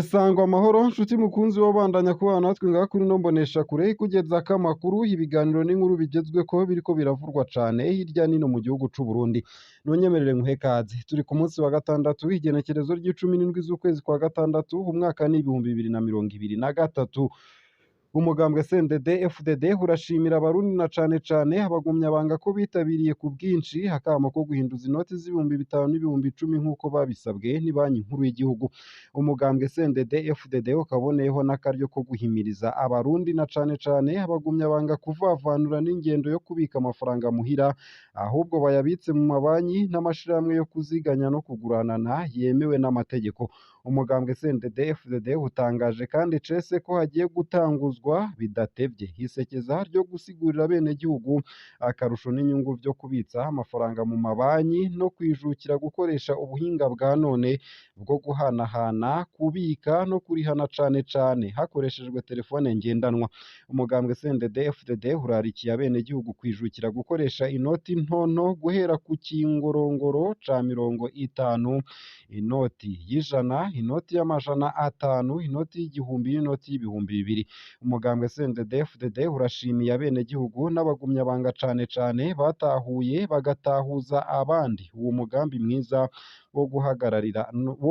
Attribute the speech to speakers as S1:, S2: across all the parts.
S1: Sangwa amahoro nshuti mukunzi wobandanya kubana natwe ngaha kuri ino mboneshakure ikugezako amakuru, ibiganiro n'inkuru bigezweko biriko biravurwa cane hirya nino mu gihugu c'u Burundi. Ntunyemerere nkuhe kaze, turi ku munsi wa gatandatu, igenekerezo ry'icumi n'indwi z'ukwezi kwa gatandatu, umwaka ni 2023. Umugambwe CNDD FDD urashimira abarundi na cane cane abagumyabanga ko bitabiriye ku bwinshi akamo ko guhinduza inoti z'ibihumbi 5 n'ibihumbi 10 nk'uko babisabwe n'ibanki nkuru y'igihugu. Umugambwe CNDD FDD ukaboneyeho n'akaryo ko guhimiriza abarundi na cane cane abagumyabanga kuvavanura n'ingendo yo kubika amafaranga muhira, ahubwo bayabitse mu mabanki n'amashirahamwe yo kuziganya no kuguranana yemewe n'amategeko. Umugambwe CNDD FDD utangaje kandi cese ko hagiye gutanguzwa bidatevye isekeza ryo gusigurira abenegihugu akarusho n'inyungu vyo kubitsa amafaranga mu mabanki no kwijukira gukoresha ubuhinga bwa none bwo guhanahana, kubika no kurihana cane cane hakoreshejwe telefone ngendanwa. Umugambwe CNDD FDD urarikiye abenegihugu kwijukira gukoresha inoti ntonto guhera ku kingorongoro ca 50, inoti y'ijana, inoti y'amajana 5, inoti y'igihumbi n'inoti y'ibihumbi 2. Umugambwe CNDD FDD urashimiye abenegihugu n'abagumyabanga cane cane batahuye bagatahuza abandi uwo mugambi mwiza wo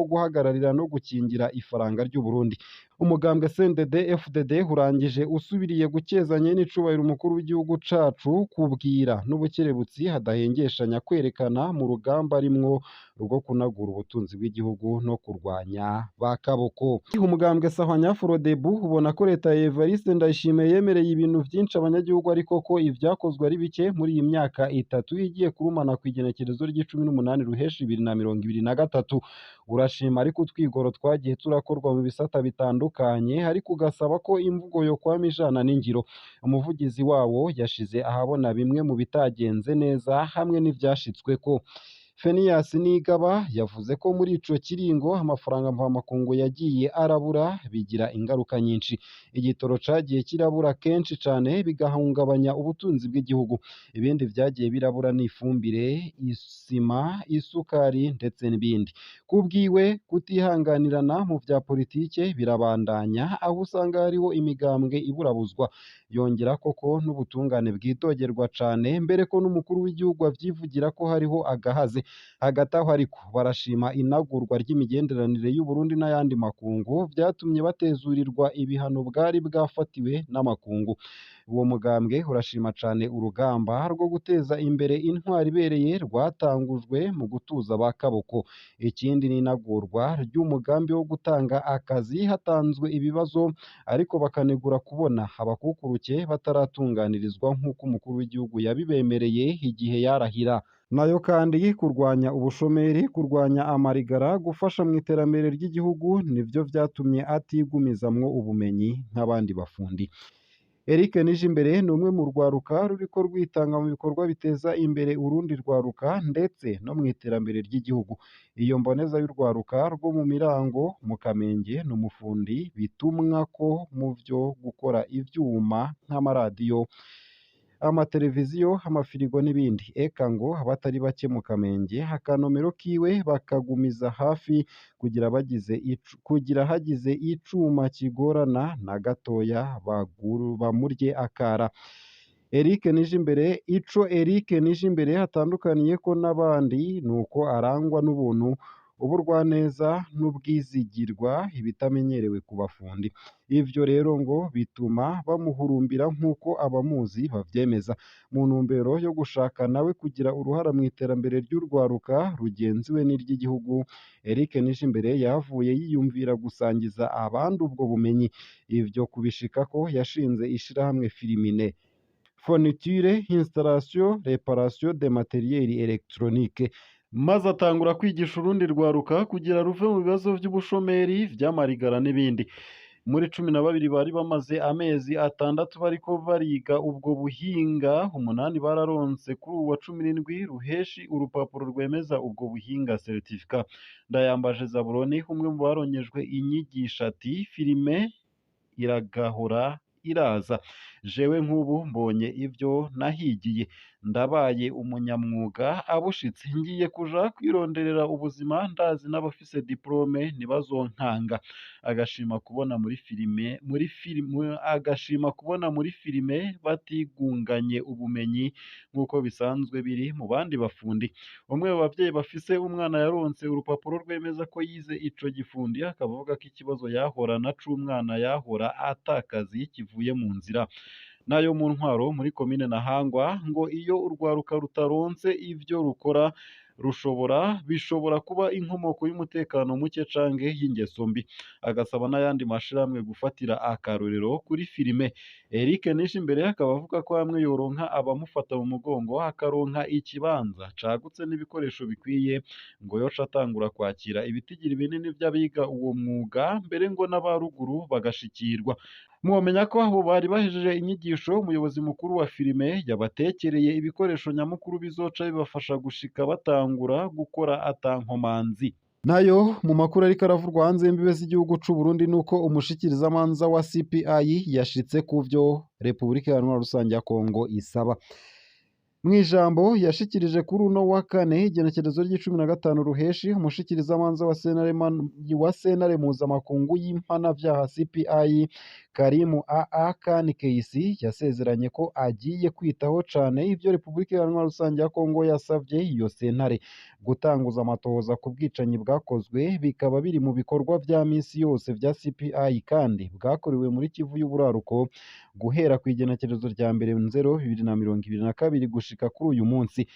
S1: guhagararira no gukingira ifaranga ry'Uburundi. Umugambwe CNDD FDD urangije usubiriye gukezanya n'icubahiro umukuru w'igihugu cacu kubwira n'ubukerebutsi hadahengeshanya kwerekana mu rugamba arimwo rwo kunagura ubutunzi bw'igihugu no kurwanya ba kaboko. Umugambwe Sahwanya Frodebu ubona ko leta ya Evariste Ndayishimiye yemereye ibintu vyinshi abanyagihugu, ariko ko ivyakozwe ari bike muri iyi myaka 3 igiye kurumana kw'igenekerezo ry'icumi n'umunani ruheshi 2023. Urashima ariko utwigoro twagiye turakorwa mu bisata bitandukanye, ariko ugasaba ko imvugo yokwama ijana n'ingiro. Umuvugizi wawo yashize ahabona bimwe mu bitagenze neza hamwe n'ivyashitsweko. Fenias Nigaba yavuze ko muri ico kiringo amafaranga mvamakungu yagiye arabura, bigira ingaruka nyinshi. Igitoro cagiye kirabura kenshi cane, bigahungabanya ubutunzi bw'igihugu. Ibindi vyagiye birabura ni ifumbire, isima, isukari ndetse n'ibindi. Kubwiwe, kutihanganirana mu vya politike birabandanya, aho usanga hariho imigambwe iburabuzwa. Yongera koko n'ubutungane bwidogerwa cane, mbere ko n'umukuru w'igihugu avyivugira ko hariho agahaze. Hagati aho ariko barashima inagurwa ry'imigenderanire y'Uburundi n'ayandi makungu, vyatumye batezurirwa ibihano bwari bwafatiwe n'amakungu. Uwo mugambwe urashima cane urugamba rwo guteza imbere intwaro ibereye rwatangujwe mu gutuza ba kaboko. Ikindi ni inagurwa ry'umugambi wo gutanga akazi hatanzwe ibibazo, ariko bakanegura kubona abakukuruke bataratunganirizwa nk'uko umukuru w'igihugu yabibemereye igihe yarahira. Nayo kandi kurwanya ubushomeri, kurwanya amarigara, gufasha mu iterambere ry'igihugu nivyo vyatumye atigumizamwo ubumenyi nk'abandi bafundi. Eric Nijimbere ni umwe mu rwaruka ruriko rwitanga mu bikorwa biteza imbere urundi rwaruka ndetse no mu iterambere ry'igihugu. Iyo mboneza y'urwaruka rwo mu Mirango mu Kamenge ni umufundi bitumwa ko mu vyo gukora ivyuma nk'amaradiyo, amateleviziyo, amafirigo n'ibindi. Eka ngo abatari bake mu Kamenge akanomero kiwe bakagumiza hafi kugira hagize icuma kigorana na gatoya bamurye akara. Eric Nijimbere, ico Eric Nijimbere atandukaniyeko n'abandi nuko arangwa n'ubuntu, uburwaneza n'ubwizigirwa, ibitamenyerewe ku bafundi. Ivyo rero ngo bituma bamuhurumbira nk'uko abamuzi bavyemeza. Mu ntumbero yo gushaka nawe kugira uruhara mu iterambere ry'urwaruka rugenzi we n'iry'igihugu, Eric Nijimbere yahavuye yiyumvira gusangiza abandi ubwo bumenyi. Ivyo kubishikako yashinze ishirahamwe Firimine Fourniture, Installation, Réparation de Matériel Électronique, maze atangura kwigisha urundi rwaruka kugira ruve mu bibazo vy'ubushomeri, vy'amarigara n'ibindi. Muri 12 bari bamaze amezi 6 bariko bariga ubwo buhinga, 8 bararonse kuri uwu wa 17 ruheshi urupapuro rwemeza ubwo buhinga, certificat. Ndayambaje Zaburoni, umwe mu baronkejwe inyigisho, ati: "Filime iragahora iraza, jewe nk'ubu mbonye ivyo nahigiye." Ndabaye umunyamwuga abushitse, ngiye kuja kwironderera ubuzima, ndazi n'abafise diplome ntibazonkanga. Agashima kubona muri filime muri filime agashima kubona muri filime batigunganye ubumenyi nk'uko bisanzwe biri mu bandi bafundi. Umwe mu bavyeyi bafise umwana yaronse urupapuro rwemeza ko yize ico gifundi, akaba avuga ko ikibazo yahorana c'umwana yahora atakazi kivuye mu nzira. Nayo mu ntwaro muri komine Ntahangwa ngo iyo urwaruka rutaronse ivyo rukora rushobora bishobora kuba inkomoko y'umutekano muke canke y'ingeso mbi. Agasaba n'ayandi mashirahamwe gufatira akarorero kuri filime. Eric Nishimbere akaba avuga ko hamwe yoronka abamufata mu mugongo akaronka ikibanza cagutse n'ibikoresho bikwiye, ngo yoca atangura kwakira ibitigiri binini vy'abiga uwo mwuga, mbere ngo n'abaruguru bagashikirwa. Mwomenya ko abo bari bahejeje inyigisho, umuyobozi mukuru wa filime yabatekereye ibikoresho nyamukuru bizoca bibafasha gushika batangura gukora atankomanzi. Nayo mu makuru ariko aravurwa hanze y'imbibe z'igihugu c'u Burundi nuko umushikirizamanza wa CPI yashitse ku vyo Repubulika Iharanira Rusange ya Kongo isaba. Mw'ijambo yashikirije kuri uno wa kane igenekerezo ry'icumi na gatanu Ruheshi, umushikirizamanza wa sentare mpuzamakungu y'impanavyaha CPI Karimu A.A. Khan Keisi yasezeranye ko agiye kwitaho cane ivyo Repubulika Iharanira Rusange ya Kongo yasavye iyo sentare, gutanguza amatohoza ku bwicanyi bwakozwe, bikaba biri mu bikorwa vya misi yose vya CPI kandi bwakorewe muri Kivu y'Uburaruko guhera kw'igenekerezo rya 1 Nzero 2022 gushika kuri uyu munsi.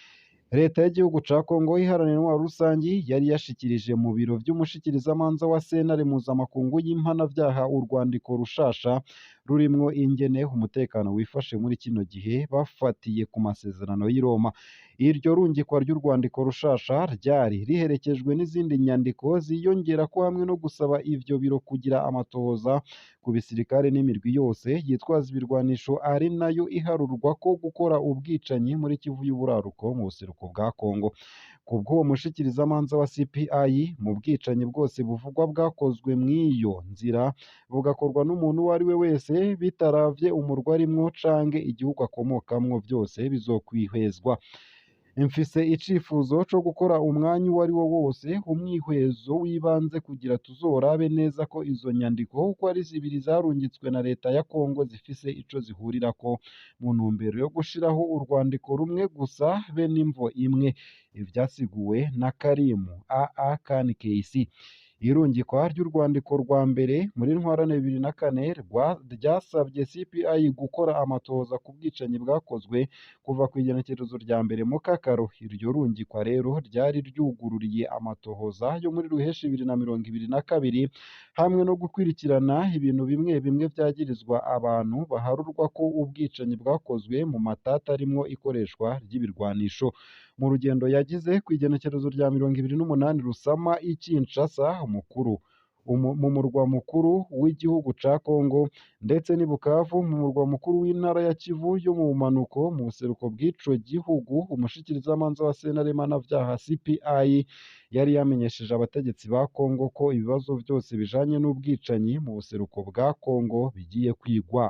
S1: Leta y'igihugu ca Kongo iharanira intwaro rusangi yari yashikirije mu biro vy'umushikirizamanza wa sentare mpuzamakungu y'impanavyaha urwandiko rushasha rurimwo ingene umutekano wifashe muri kino gihe bafatiye ku masezerano y'i Roma. Iryo rungikwa ry'urwandiko rushasha ryari riherekejwe n'izindi nyandiko ziyongerako, hamwe no gusaba ivyo biro kugira amatohoza ku bisirikare n'imirwi yose yitwaza ibirwanisho, ari nayo iharurwa ko gukora ubwicanyi muri Kivu y'Uburaruko mu buseruko bwa Kongo. Kubw'uwo mushikirizamanza wa CPI, mu bwicanyi bwose buvugwa bwakozwe mw'iyo nzira, bugakorwa n'umuntu uwo ari we wese bitaravye umurwi arimwo canke igihugu akomokamwo, vyose bizokwihwezwa. Mfise icifuzo co gukora umwanya uwo ari wo wose umwihwezo w'ibanze kugira tuzorabe neza ko izo nyandiko uko ari zibiri zarungitswe na leta ya Kongo zifise ico zihurirako, mu ntumbero yo gushiraho urwandiko rumwe gusa be n'imvo imwe. Ivyasiguwe na Karimu A.A. Khan Keisi. Irungikwa ry'urwandiko rwa mbere muri Ntwarante 2004 ryasavye CPI gukora amatohoza ku bwicanyi bwakozwe kuva kw'igenekerezo rya mbere Mukakaro. Iryo rungikwa rero ryari ryugururiye amatohoza yo muri Ruheshi 2022, hamwe no gukwirikirana ibintu bimwe bimwe vyagirizwa abantu baharurwa ko ubwicanyi bwakozwe mu matata arimwo ikoreshwa ry'ibirwanisho. Mu rugendo yagize kw'igenekerezo rya 28 Rusama i Kinshasa, umukuru mu murwa mukuru w'igihugu ca Kongo, ndetse n'i Bukavu mu murwa mukuru w'intara ya Kivu yo mu bumanuko mu buseruko bw'ico gihugu, umushikirizamanza wa sentare mpanavyaha CPI yari yamenyesheje abategetsi ba Kongo ko ibibazo vyose bijanye n'ubwicanyi mu buseruko bwa Kongo bigiye kwigwa.